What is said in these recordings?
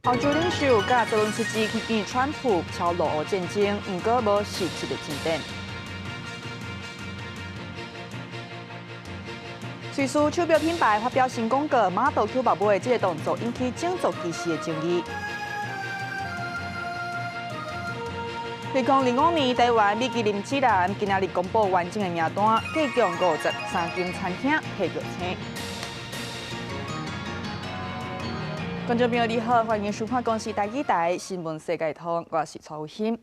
歐洲領袖佮澤倫斯基去見川普，敲俄烏戰爭，毋過無實質的進展。瑞士手錶品牌發表新廣告，馬豆 Q 寶貝這个動作引起種族歧視的爭議。2025年台灣米其林指南今仔日公布完整的名單，計共53間餐廳提著星。觀眾朋友你好，歡迎收看公視台語台新聞世界通，我是蔡有馨。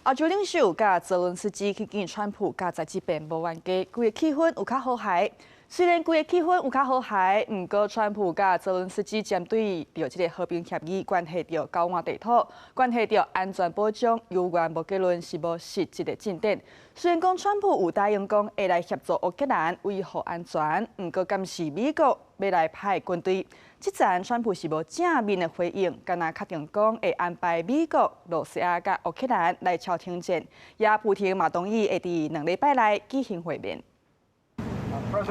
歐洲領袖佮澤倫斯基去見川普，佮在這邊無冤家，規个氣氛有較和諧。雖然規个氣氛有較和諧，毋過川普佮澤倫斯基針對著這个和平協議，關係著交換地土，關係著安全保障，猶原無結論，是無實質的進展。雖然講川普有答應講會來協助烏克蘭維護安全，毋過敢是美國欲來派軍隊？這層川普是無正面的回應，干焦確定講會安排美國、露西亞佮烏克蘭來敲停戰，也普丁嘛同意會佇2禮拜內舉行會面。烏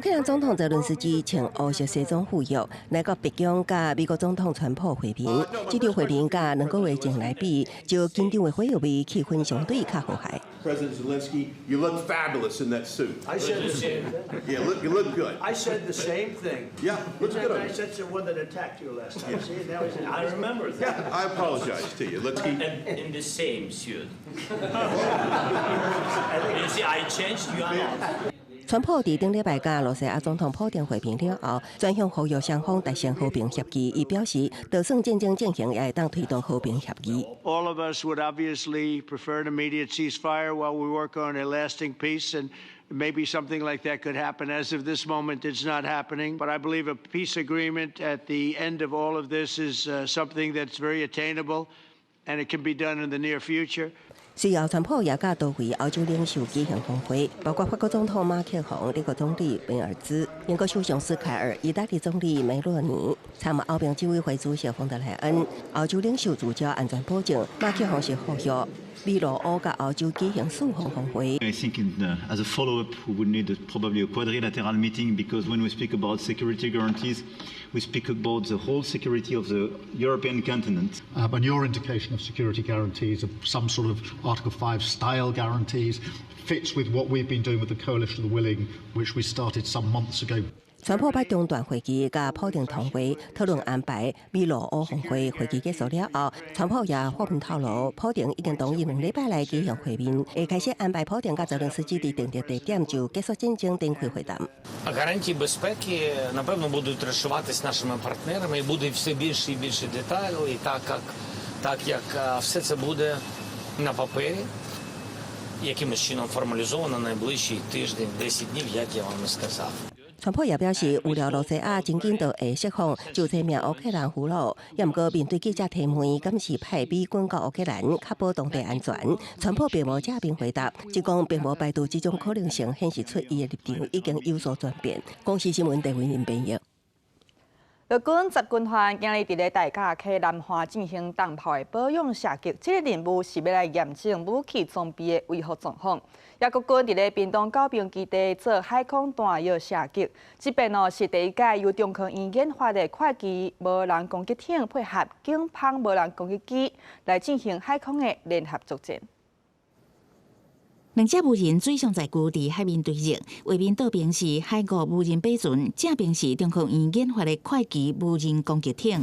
克蘭總統澤倫斯基穿烏色西裝赴約，來到白宮佮美國總統川普會面。這場會面佮2個月前來比，就緊張的火藥味，氣氛相對較和諧。 President Zelensky, you look fabulous in that suit. I said the same thing. Yeah, look, you look good. I said the same thing. Yeah, looks good on you. I said the one that attacked you last time. See, now he's I remember that. Yeah, I apologize to you. Let's keep And in the same suit. You see, I changed, you are not. 川普佇頂禮拜佮羅西亞總統普丁會面了後，轉向呼籲雙方達成和平協議。伊表示，就算戰爭進行，也會當推動和平協議。 All of us would obviously prefer an immediate ceasefire while we work on a lasting peace, and maybe something like that could happen. As of this moment, it's not happening. But I believe a peace agreement at the end of all of this is something that's very attainable, and it can be done in the near future. 隨後，川普也佮多位歐洲領袖舉行峰會，包括法國總統馬克宏、德國總理梅爾茲、英國首相斯凱爾、意大利總理梅洛尼，參歐盟執委會主席馮德萊恩。歐洲領袖聚焦安全保證，馬克宏是呼籲美羅烏佮歐洲舉行四方峰會。 I think as a follow-up, we would need probably a quadrilateral meeting because when we speak about security guarantees, we speak about the whole security of the European continent. And your indication of security guarantees, of some sort of Article 5 style guarantees, fits with what we've been doing with the Coalition of the Willing, which we started some months ago. 川普捌中斷會議，佮普丁通話討論安排美羅烏峰會。會議結束了後，川普也發文透露，普丁已經同意2禮拜內舉行會面，會開始安排普丁佮澤倫斯基佇定定地點就結束戰爭展開會談。 Гарантії безпеки, напевно, будуть розшиватись нашими партнерами, і буде все більше і більше деталей, так як все це буде на папері, якимось чином формалізовано найближчий тиждень, 10 днів, як я вам і сказав. 川普也表示，預料露西亞真緊就會釋放就這名烏克蘭俘虜，也毋過面對記者提問，敢是派美軍到烏克蘭確保當地安全？川普並無正面回答，只講並無排除這種可能性，顯示出伊的立場已經有所轉變。公視新聞陳偉林編譯。陸軍十軍團今日佇咧大甲溪南岸進行彈炮的保養射擊，這个任務是欲來驗證武器裝備的維護狀況。也國軍佇咧屏東九爿基地做海空彈藥射擊，這遍哦是第一屆由中科院研發的快騎無人攻擊艇配合警方無人攻擊機來進行海空的聯合作戰。兩隻無人水上載具佇海面對峙，畫面倒爿是海鷗無人飛船，正爿是中科院研發的快騎無人攻擊艇。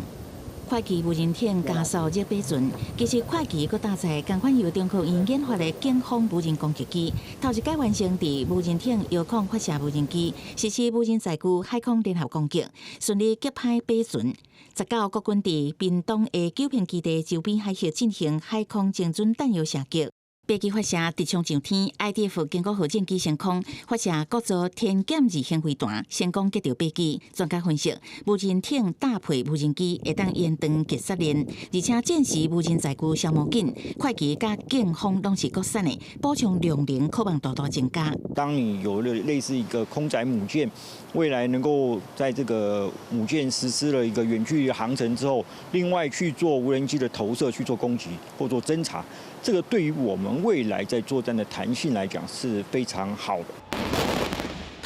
快騎無人艇加掃熱飛船，其實快騎閣搭載仝款由中科院研發的警方無人攻擊機，頭一擺完成佇無人艇遙控發射無人機，實施無人載具海空聯合攻擊，順利擊破飛船。19國軍佇屏東的九爿基地周邊海域進行海空精準彈藥射擊。飛機發射直衝上天，IDF 經過號戰機升空發射國造天劍二型飛彈，成功擊著飛機。專家分析，無人艇搭配無人機會當延長擊殺鏈，而且戰時無人載具消耗緊，快騎佮警方攏是國產的，補充量能可望大大增加。當你有了類似一個空載母艦，未來能夠在這個母艦實施了一個遠距離航程之後，另外去做無人機的投射去做攻擊或做偵察。這個對於我們未來在作戰的彈性來講是非常好的。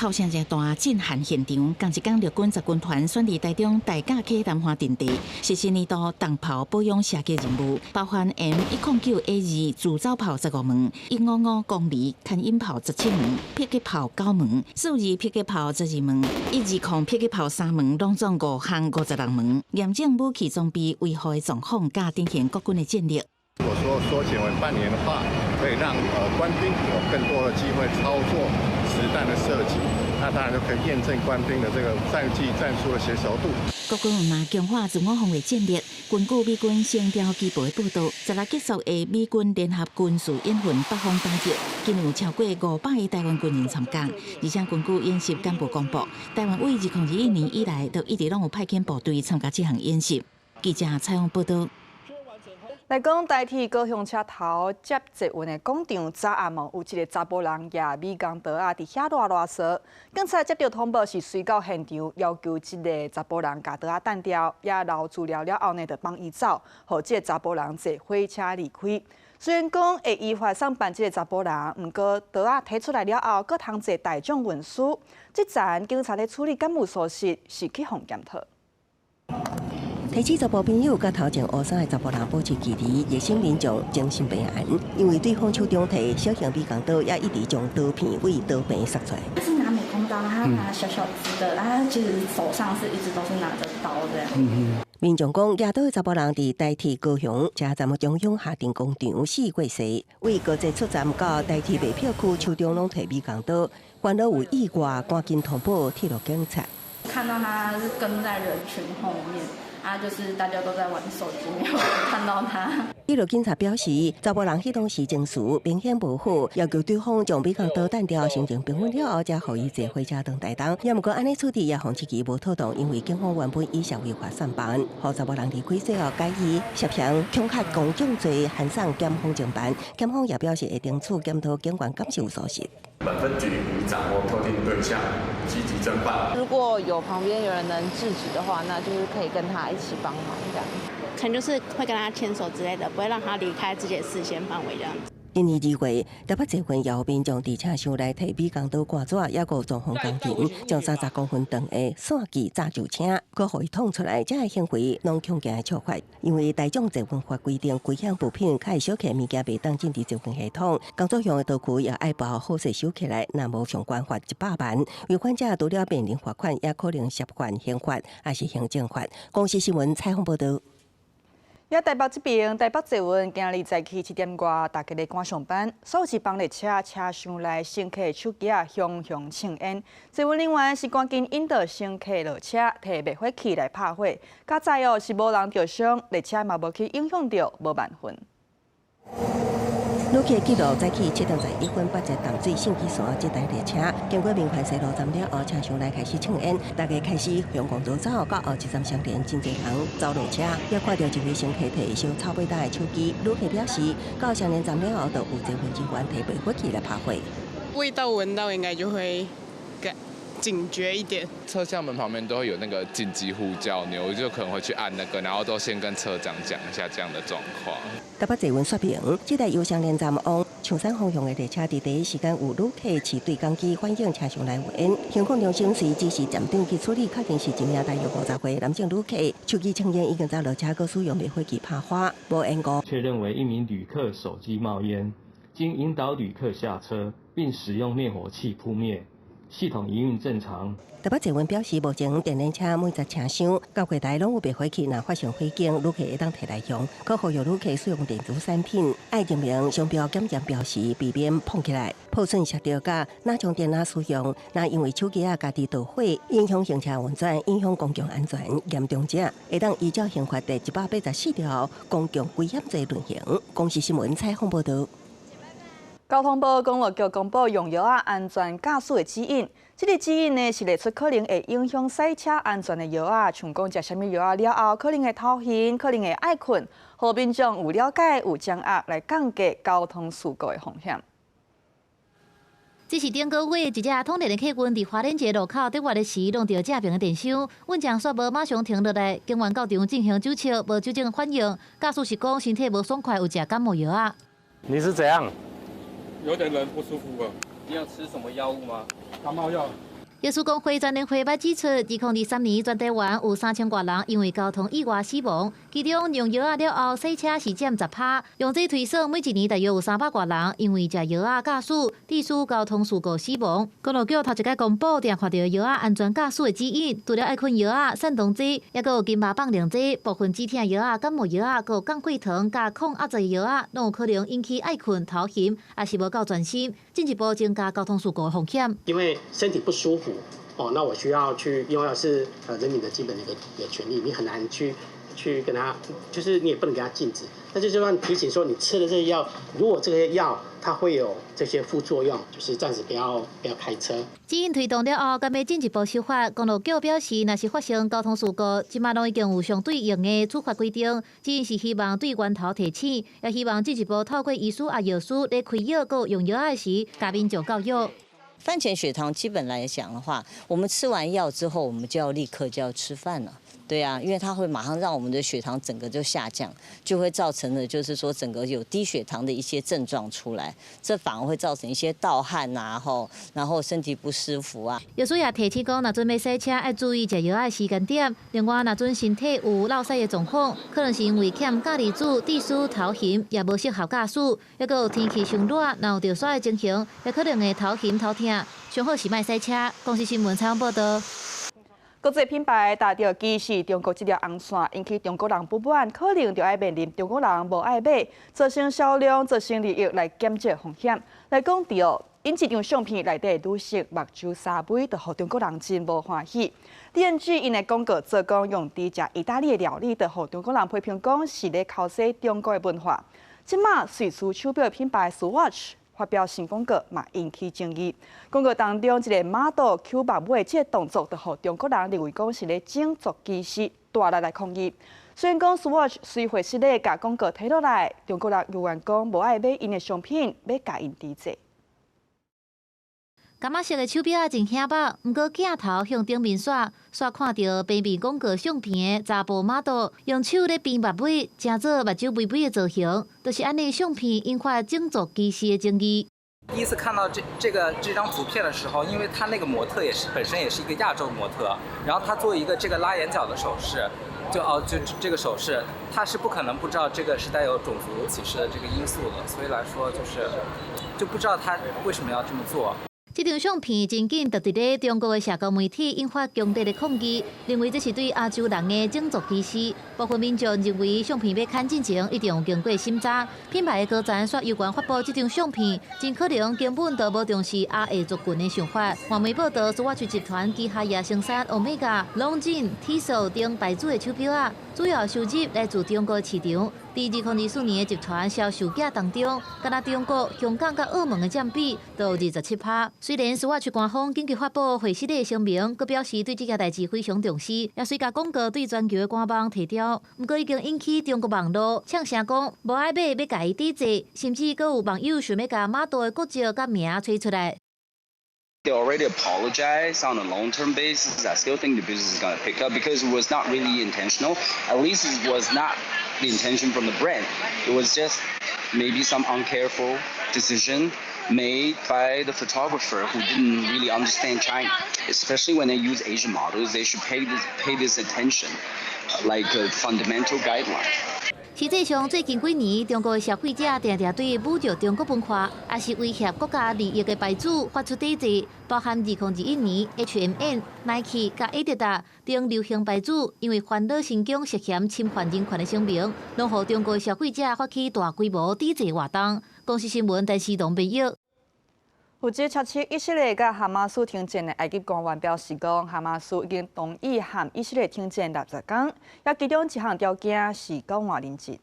炮聲誠大，震撼現場。仝一工陸軍十軍團選佇台中大甲溪南岸陣地，實施年度重炮保養射擊任務，包含 M109A2自走炮15門，155公厘牽引炮17門，迫擊炮9門，4-2迫擊炮12門，120迫擊炮3門，攏總5項56門，驗證武器裝備維護的狀況，佮展現國軍的戰力。如果說縮減為半年的話，可以讓官兵有更多的機會操作實彈的射擊，那當然就可以驗證官兵的這個戰技戰術的嫻熟度。國軍嘛強化自我防衛戰力。根據美軍星標機報的報導，16結束的美軍聯合軍事演訓北方打擊，今有超過500個台灣軍人參加。而且根據演習幹部公布，台灣對2021年以來，都一直攏有派遣部隊參加這項演習。記者採訪報導。來講台鐵高雄車頭接捷運的廣場，昨暗暝有一个查埔人舉美工刀仔佇遐囉囉嗦。警察接著通報是隨到現場，要求這个查埔人共刀仔擲掉，也留資料了後呢，就放伊走，予這个查埔人坐火車離開。雖然講會依法送辦這个查埔人，毋過刀仔提出來了後，閣通坐大眾運輸。這陣警察咧處理敢有屬實，是去予檢討。提起查埔朋友佮頭前烏衫的查埔人保持距離，熱心民眾精神平安，因為對方手中提小型美工刀，也一直將刀片對刀柄捒出來。他是拿美工刀，他拿小小支的，然後其實手上是一直都是拿着刀這樣。民眾講，舉刀的查埔人佇台鐵高雄車站的中央下定廣場4月四，為高鐵出站到台鐵賣票區，手中攏提美工刀，煩惱有意外，趕緊通報鐵路警察。看到他是跟在人群後面。啊，就是大家都在玩手機，沒有看到他。鐵路警察表示，查埔人彼當時情緒明顯無好，要求對方將美工刀擲掉，心情平穩了後，才予伊坐火車轉台東。也毋過按呢處置也予質疑無妥當，因為警方原本已依法送辦，予查埔人離開最後改以涉嫌恐嚇公眾罪，函送檢方偵辦。檢方也表示會定處檢討警員敢是有屬實。本分局已掌握特定對象，積極偵辦。如果有旁邊有人能制止的話，那就是可以跟他一起幫忙這樣。可能就是會跟他牽手之類的，不會讓他離開自己的視線範圍這樣子。今年2月，台北捷運也有民眾佇車廂內提美工刀割紙，抑閣裝潢工程，將30公分長的線鋸紮上車，閣予伊捅出來，這个行為攏強行觸法。因為大眾捷運法規定，危險物品較會燒起物件袂當進佇捷運系統，工作用的刀具也愛包好勢收起來，若無相關罰100萬。違反者除了面臨罰款，也可能涉犯刑法，抑是行政法。公視新聞採訪報導。佇台北這邊，台北捷運今日早起7點外，大家咧趕上班，所有一班列車車廂內乘客手機仔雄雄衝煙，捷運人員是趕緊引導乘客落車，提滅火器來拍火。佳哉哦，是無人著傷，列車嘛無去影響著，無萬分。旅客記錄早起7點11分，北捷淡水信義線這台列車經過民權西路站了後，車廂內開始衝煙，大家開始向公路走，到後一站雙連，真濟人走落車，也看著一位乘客提燒臭尾焦的手機。旅客表示，到雙連站了後，就有捷運人員提滅火器來拍火。味道聞到應該就會警覺一點。車廂門旁邊都會有那個緊急呼叫鈕，就可能會去按那個，然後都先跟車長講一下這樣的狀況。台北捷運說明，這台由雙連站往象山方向的列車，佇第一時間有旅客持對講機反映車廂內有煙，行控中心隨指示站長去處理，確認是一名大約50歲男性旅客，手機衝煙已經走落車，閣使用滅火器拍火，無延誤。確認為一名旅客手機冒煙，經引導旅客下車，並使用滅火器撲滅。系統營運正常。台北捷運表示，目前電聯車每節車廂到櫃台攏有滅火器，若發生火警，旅客會當提來用。閣呼籲旅客使用電子產品，愛認明商標檢驗標示，避免碰起來破損摔著佮若將電腦使用，若因為手機仔家己導火，影響行車運轉，影響公共安全，嚴重者會當依照刑法第184條公共危險罪論刑。公視新聞採訪報導。交通部公路局公布用藥仔安全駕駛的指引，這个指引呢是列出可能會影響賽車安全的藥仔，像講食啥物藥仔了後，可能會頭暈，可能會愛睏，予民眾有了解、有掌握來降低交通事故的風險。這是頂個月一隻統聯的客運佇花蓮一个路口，佇越的時弄著正爿的電箱，運將煞無馬上停落來，警員到場進行酒測，無酒精反應，駕駛是講身體無爽快，有食感冒藥仔。你是怎樣？有點人不舒服啊。你有吃什麼藥物嗎？感冒藥。藥師公會全聯會捌指出，2023年全台灣有3000外人因為交通意外死亡，其中用藥仔了後駛車是佔10趴。用這推算，每一年大約有300外人因為食藥仔駕駛，致使交通事故死亡。公路局頭一擺公布，定看著藥仔安全駕駛的指引，除了愛坏藥仔、散動劑，抑閣有筋麻放涼劑、部分止疼藥仔、感冒藥仔，閣有降血糖、佮抗壓濟藥仔，攏有可能引起愛睏、頭暈，抑是無夠專心，進一步增加交通事故的風險。因為身體不舒服，哦，那我需要去用藥是人民的基本的一個權利，你很難去跟他，就是你也不能給他禁止，但是就算提醒說你吃了這些藥，如果這些藥它會有這些副作用，就是暫時不要開車。指引推動了後，敢欲進一步修法？公路局表示，若是發生交通事故，這馬攏已經有相對應的處罰規定。指引是希望對源頭提醒，也希望進一步透過醫師啊藥師咧開藥閣用藥仔時，共民眾教育。飯前血糖基本來講的話，我們吃完藥之後，我們就要立刻就要吃飯了。對啊，因為它會馬上讓我們的血糖整個就下降，就會造成的，就是說整個有低血糖的一些症狀出來，這反而會造成一些盜汗啊，吼，然後身體不舒服啊。藥師也提醒講，若準備駛車愛注意食藥仔的時間點。另外，若準身體有落屎的狀況，可能是因為欠鈣離子、致使頭暈，也無適合駕駛。抑閣有天氣傷熱，若有著痧的情形，也可能會頭暈頭疼。上好是莫駛車。公視新聞採訪報導。國際品牌踏著歧視中國這條紅線，引起中國人不滿，可能就愛面臨中國人無愛買，造成銷量、造成利益來減少風險。來講著，𪜶一張相片內底女性目睭沙尾，就予中國人真無歡喜。D&G 𪜶的廣告做講用佇食意大利的料理，就予中國人批評講是咧剾洗中國的文化。這馬瑞士手錶品牌 Swatch 發表新廣告，嘛引起爭議。廣告當中，一个 model 抾目尾這个動作，就予中國人認為講是咧種族歧視，大力來抗議。雖然講 Swatch 隨會失禮共廣告提落來，中國人猶原講無愛買𪜶的商品，欲共𪜶抵制。柑仔色的手錶仔真顯目，毋過鏡頭向頂面煞，煞看著平面廣告相片的查埔 model 用手咧邊目尾，成做目睭微微的造型，就是按呢相片引發種族歧視的爭議。第一次看到這張圖片的時候，因為他那個模特也是本身也是一個亞洲模特，然後他做一個這個拉眼角的手勢，就哦就這個手勢，他是不可能不知道這個是帶有種族歧視的這個因素的，所以來說就是就不知道他為什麼要這麼做。這張相片真緊就佇咧中國的社交媒體引發強烈的抗議，認為這是對亞洲人的種族歧視。部分民眾認為相片欲刊進前一定有經過審查，品牌的高層煞猶原發布這張相片，真可能根本就無重視亞裔族群的想法。外媒報導，蘇瓦奇集團旗下也生產歐米伽、龍井、Tissot 等牌子的手錶仔，主要收入來自中國市場。佇2024年的集團銷售額當中，敢若中國、香港佮澳門的佔比都有27趴。雖然蘇瓦奇官方緊急發布會失禮聲明，閣表示對這件代誌非常重視，也隨共廣告對全球的官網提掉。毋過已經引起中國網路嗆聲講無愛買，欲共伊抵制，甚至閣有網友想欲共 model 的國籍佮名揣出來。 They already apologized on a long-term basis. I still think the business is going to pick up because it was not really intentional. At least it was not the intention from the brand. It was just maybe some uncareful decision made by the photographer who didn't really understand China. Especially when they use Asian models, they should pay this attention, like a fundamental guideline. 實際上，最近幾年，中國的消費者定定對侮辱中國文化，抑是威脅國家利益的牌子發出抵制，包含2021年 H&M、Nike 佮 Adidas 等流行牌子，因為煩惱新疆涉嫌侵犯人權的聲明，攏予中國消費者發起大規模抵制活動。公視新聞電視東編譯。負責查緝以色列佮哈馬斯停戰的埃及官員表示講，哈馬斯已經同意和以色列停戰60工，也其中一項條件是交換人質。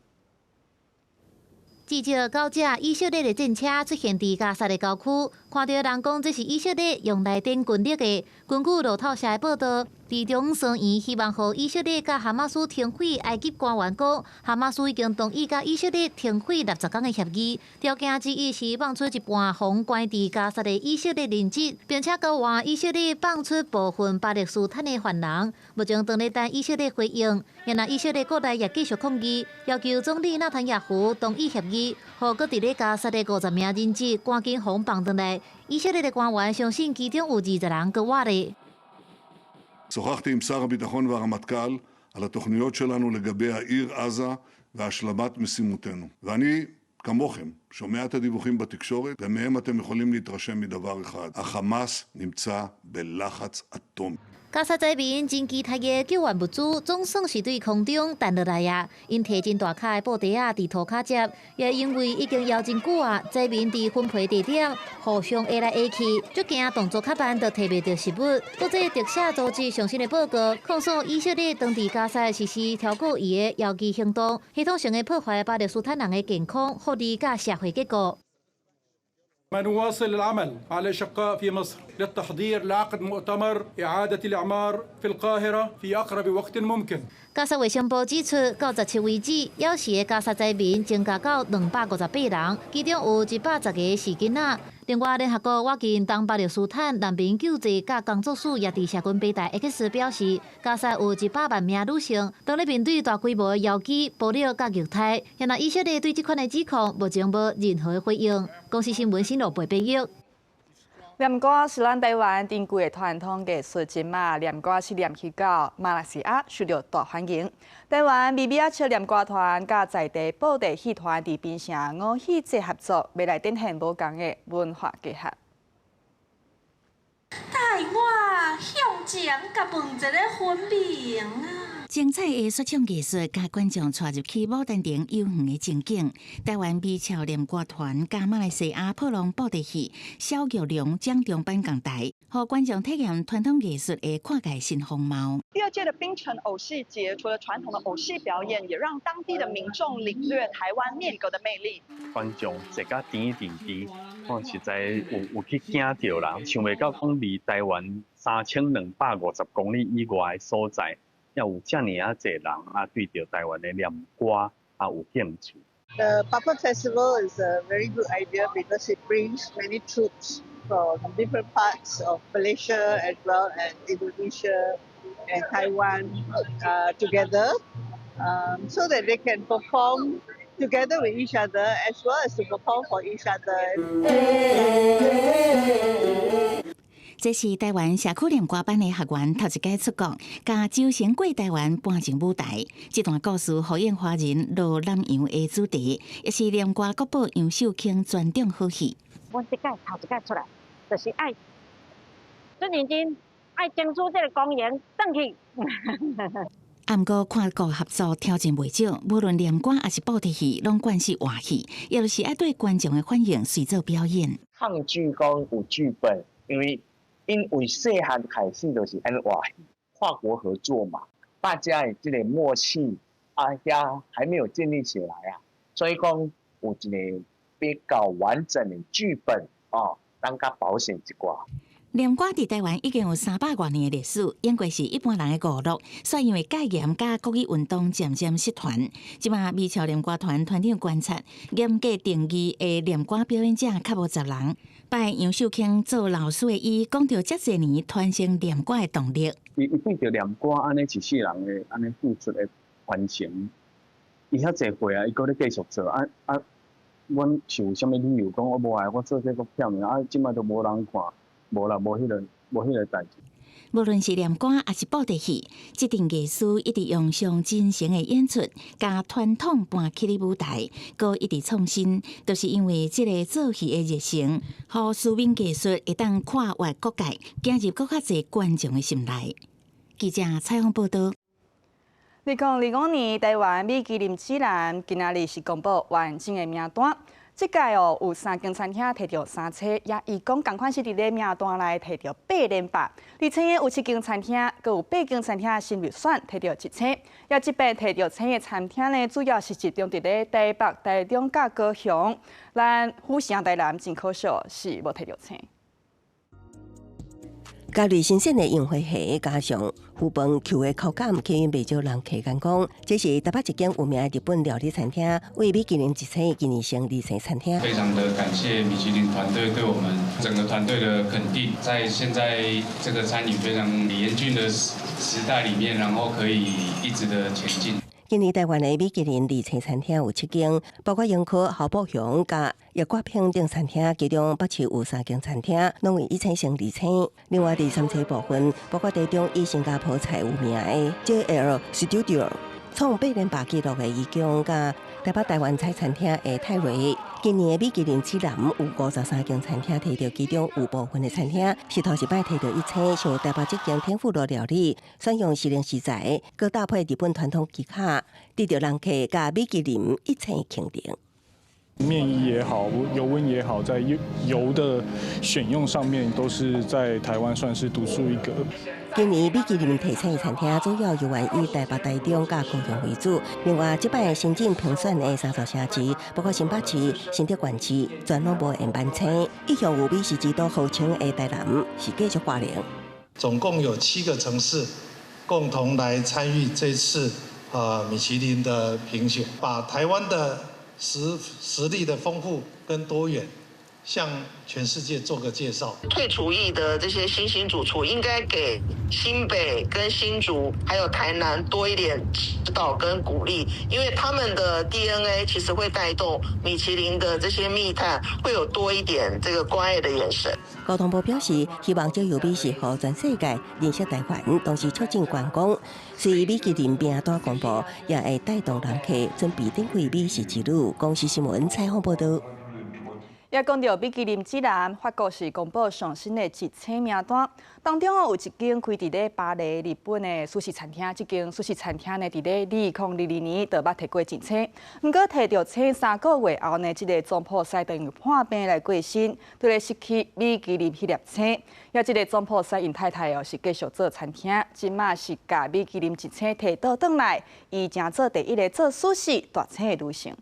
至少九架以色列的戰車出現佇加薩的郊區，看著人講這是以色列用來展軍力的。根據路透社的報導，伫中商院希望予以色列佮哈馬斯停火，埃及官員講，哈馬斯已經同意佮以色列停火60天的協議，條件之一是放出一半予關佇加薩的以色列人質，並且交換以色列放出部分巴勒斯坦的犯人。目前當咧等以色列回應，然後以色列國內也繼續抗議，要求總理納坦雅胡同意協議，予閣佇咧加薩的50名人質趕緊予放轉來。以色列的官員相信其中有20人閣活咧。 שוחחתי עם שר הביטחון והרמטכ"ל על התוכניות שלנו לגבי העיר עזה והשלמת משימותינו. ואני, כמוכם, שומע את הדיווחים בתקשורת, ומהם אתם יכולים להתרשם מדבר אחד: החמאס נמצא בלחץ אטומי. 加薩災民真期待的救援物資，總算是對空中彈落來啊！𪜶提真大跤的布袋仔佇塗跤接，也因為已經枵真久啊，災民佇分配地點互相挨來挨去，足驚動作較慢就提袂著食物。國際特赦組織上新的報告，控訴以色列當佇加薩實施超過伊的遙機行動，系統性的破壞巴勒斯坦人的健康、福利佮社會結構。 نواصل العمل مع الأشقاء في مصر للتحضير لعقد مؤتمر إعادة الإعمار في القاهرة في أقرب وقت ممكن。加薩衛生部指出，到17為止，枵死的加薩災民增加到258人，其中有110個是囡仔。另外，聯合國倚近東巴勒斯坦難民救濟佮工作署也佇社群平台 X 表示，加薩有100萬名女性，當咧面對大規模的遙機、暴力佮虐待。然而，以色列對這款的指控目前無任何的回應。公視新聞新羅貝編譯。念歌是咱台灣珍貴的傳統藝術，這馬念歌是念去到馬來西亞受著大歡迎。台灣美美仔笑念歌團佮在地布袋戲團佇檳城五戲節合作，欲來展現無仝的文化結合。帶我向前，共問一個分明啊！精彩的說唱藝術，共觀眾帶入去牡丹亭遊園的情景。台灣美俏念歌團佮馬來西亞破浪布袋戲小玉龍掌中頒獎台，予觀眾體驗傳統藝術的跨界新風貌。第二屆的檳城偶戲節，除了傳統的偶戲表演，也讓當地的民眾領略台灣念歌的魅力。觀眾坐甲甜甜甜，我實在有去驚著啦，想袂到講離台灣3250公里以外的所在，猶有遮爾仔濟人啊，對著台灣的念歌啊有興趣。 The Puppet Festival is a very good idea because it brings many troupes from different parts of Malaysia as well as Indonesia and Taiwan together, so that they can perform together with each other as well as to perform for each other. 這是台灣社區念歌班的學員頭一擺出國，共周成過台灣搬上舞台。這段故事呼應華人落南洋的主題，也是念歌國寶楊秀卿傳統好戲。阮這擺頭一擺出來，就是愛真認真，愛爭取這個光榮，轉去。啊，毋過跨國合作挑戰袂少，無論念歌抑是布袋戲，攏慣是活戲，也就是愛對觀眾的反應隨做表演。抗拒講有劇本，因為細漢開始就是按呢活戲，跨國合作嘛，大家的這個默契啊，遐還沒有建立起來啊，所以講有一個比較完整的劇本哦，咱較保險一寡。念歌佇台灣已經有300外年的歷史，應該是一般人的娛樂，煞因為戒嚴佮國語運動漸漸失傳。這馬美俏念歌團團長觀察，嚴格定義的念歌表演者較無10人。拜楊秀卿做老師的伊，講著遮濟年傳承念歌的動力。伊對著念歌按呢一世人的按呢付出的傳承，伊遐濟歲啊，伊閣咧繼續做啊啊！阮是有啥物理由講我無愛我做這閣忝啊？這擺都無人看。無啦，無彼個代誌。無論是念歌抑是布袋戲，這陣藝師一直用上真誠的演出，共傳統搬起佇舞台，閣一直創新，就是因為這个做戲的熱誠，予書面藝術會當跨越國界，進入閣較濟觀眾的心內。記者採訪報導。2025年台灣米其林指南今仔日是公布完整的名單。這屆哦，有三間餐廳提著三星，也伊講仝款是佇咧名單內提著8連霸。而且有七間餐廳，閣有八間餐廳新入選提著一星。也這擺提著星的餐廳呢，主要是集中佇咧台北、台中佮高雄。咱府城台南真可惜是無提著星。加瑞新鮮的櫻花蝦，加上牛飯 Q 的口感吸引袂少人客眼光。這是台北一間有名的日本料理餐廳，為米其林一星今年升二星餐廳。非常的感謝米其林團隊對我們整個團隊的肯定，在現在這個餐飲非常嚴峻的時代裡面，然後可以一直的前進。今年台灣的米其林二星餐廳有七間，包括英國侯寶雄佮葉國平等餐廳，其中北市有三間餐廳攏為一星升二星。另外第三星部分，包括台中以新加坡菜有名的 JL Studio，創8.8紀錄的怡江佮台北台灣菜餐廳的泰瑞。今年的米其林指南有53間餐廳提著，其中有部分的餐廳是頭一擺提著一星，像台北這間天婦羅料理，選用時令食材，閣搭配日本傳統技巧，得著人客佮米其林一星肯定。麵衣也好，油溫也好，在油的選用上面，都是在台灣算是獨樹一格。今年米其林提星餐廳主要猶原以台北、台中佮高雄為主。另外，這擺新進評選的三座城市，包括新北市、新竹縣市，全攏無延班星。一向有美食之都號稱的台南，是繼續掛零。總共有7個城市共同來參與這次米其林的評選，把台灣的實力的豐富跟多元，向全世界做個介紹。退廚役的這些新興主廚，應該給新北跟新竹還有台南多一點指導跟鼓勵，因為他們的 DNA 其實會帶動米其林的這些密探，會有多一點這個關愛的眼神。交通部表示，希望藉由美食予全世界認識台灣，同時促進觀光。隨米其林名單公布，也會帶動人客準備展開美食之旅。公視新聞採訪報導。也講著米其林指南，法國是公布上新的一星名單，當中有一間開佇咧巴黎日本的壽司餐廳，這間壽司餐廳呢，佇咧2022年就捌提過一星，毋過提著星3個月後呢，這个總鋪師就因為破病來過身，就咧失去米其林彼粒星。也這个總鋪師𪜶太太哦是繼續做餐廳，這馬是共米其林一星提倒轉來，伊成做第一个做壽司大星的女性。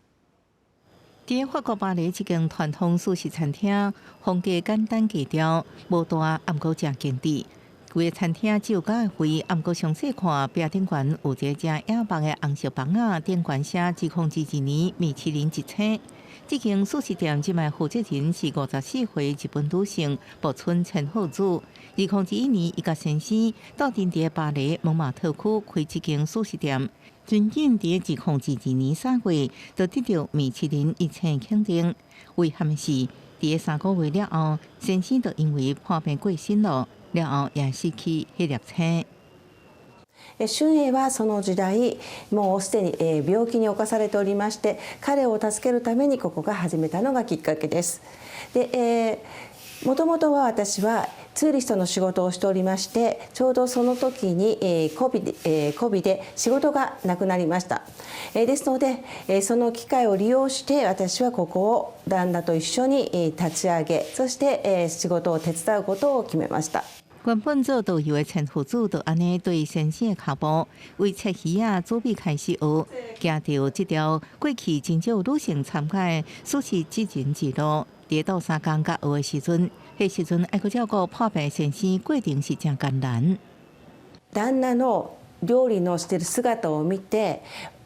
佇法國巴黎這間傳統壽司餐廳，風格簡單低調，無大，毋過誠精緻。規个餐廳只有九个位，毋過詳細看，壁頂懸有一个誠野目的紅色枋仔，頂懸寫2022年米其林一星。這間壽司店這擺負責人是54歲日本女性木村千鶴子。2011年，伊佮先生鬥陣佇巴黎蒙馬特區開這間壽司店。最近佇2022年3月，就得著米其林一星肯定。遺憾的是，佇3個月了後，先生就因為破病過身了，了後也失去彼粒星。春英はその時代もうすでに病気に侵されておりまして、彼を助けるためにここが始めたのがきっかけです。で、もともとは私はツーリストの仕事をしておりまして、ちょうどその時に、COVID で仕事がなくなりました。ですので、その機会を利用して、私はここを旦那と一緒に立ち上げ、そして仕事を手伝うことを決めました。原本做導遊的千鶴子，就按呢對先生的跤步，為切魚仔準備開始學，行著這條過去真少女性參加的壽司職人之路。佇鬥相共佮學的時陣，彼時陣愛閣照顧破病先生，過程是誠艱難。旦那の料理のしている姿を見て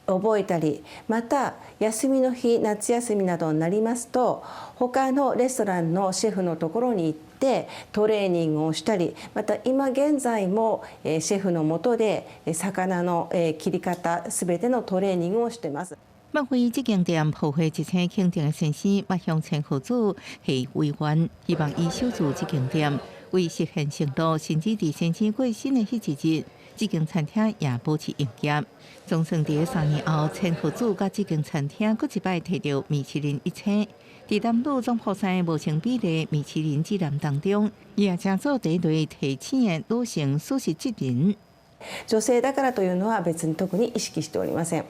覚えたり、また休みの日、夏休みなどになりますと、他のレストランのシェフのところに行ってトレーニングをしたり、また今現在もシェフの下で魚の切り方すべてのトレーニングをしてます。捌為這間店抱回一星肯定的先生，捌向千鶴子下遺願，希望伊守住這間店，為實現承諾，甚至佇先生過身的彼一日，這間餐廳也保持營業。總算佇3年後，千鶴子佮這間餐廳閣一擺提著米其林一星。佇男女總鋪師無性比例米其林指南當中，伊也成做第一位提星的女性壽司職人。女性だからというのは別に特に意識しておりません。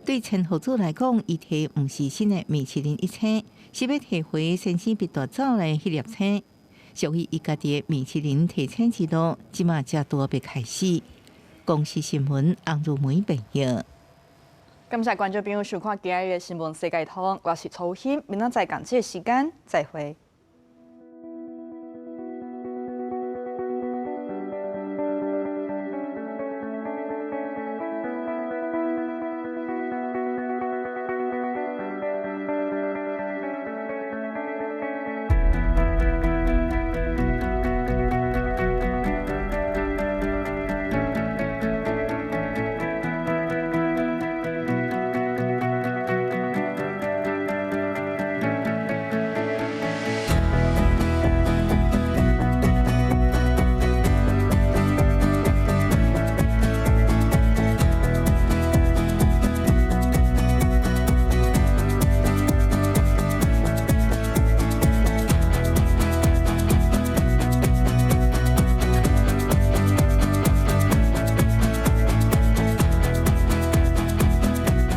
對千鶴子來講，伊提毋是新的米其林一星，是欲提回先生被奪走的彼粒星。屬於伊家己的米其林提星之路，這馬才拄欲開始。公視新聞洪如梅編譯。感謝觀眾朋友收看今日的新聞世界通，我是曹欣，明仔載仝這个時間再會。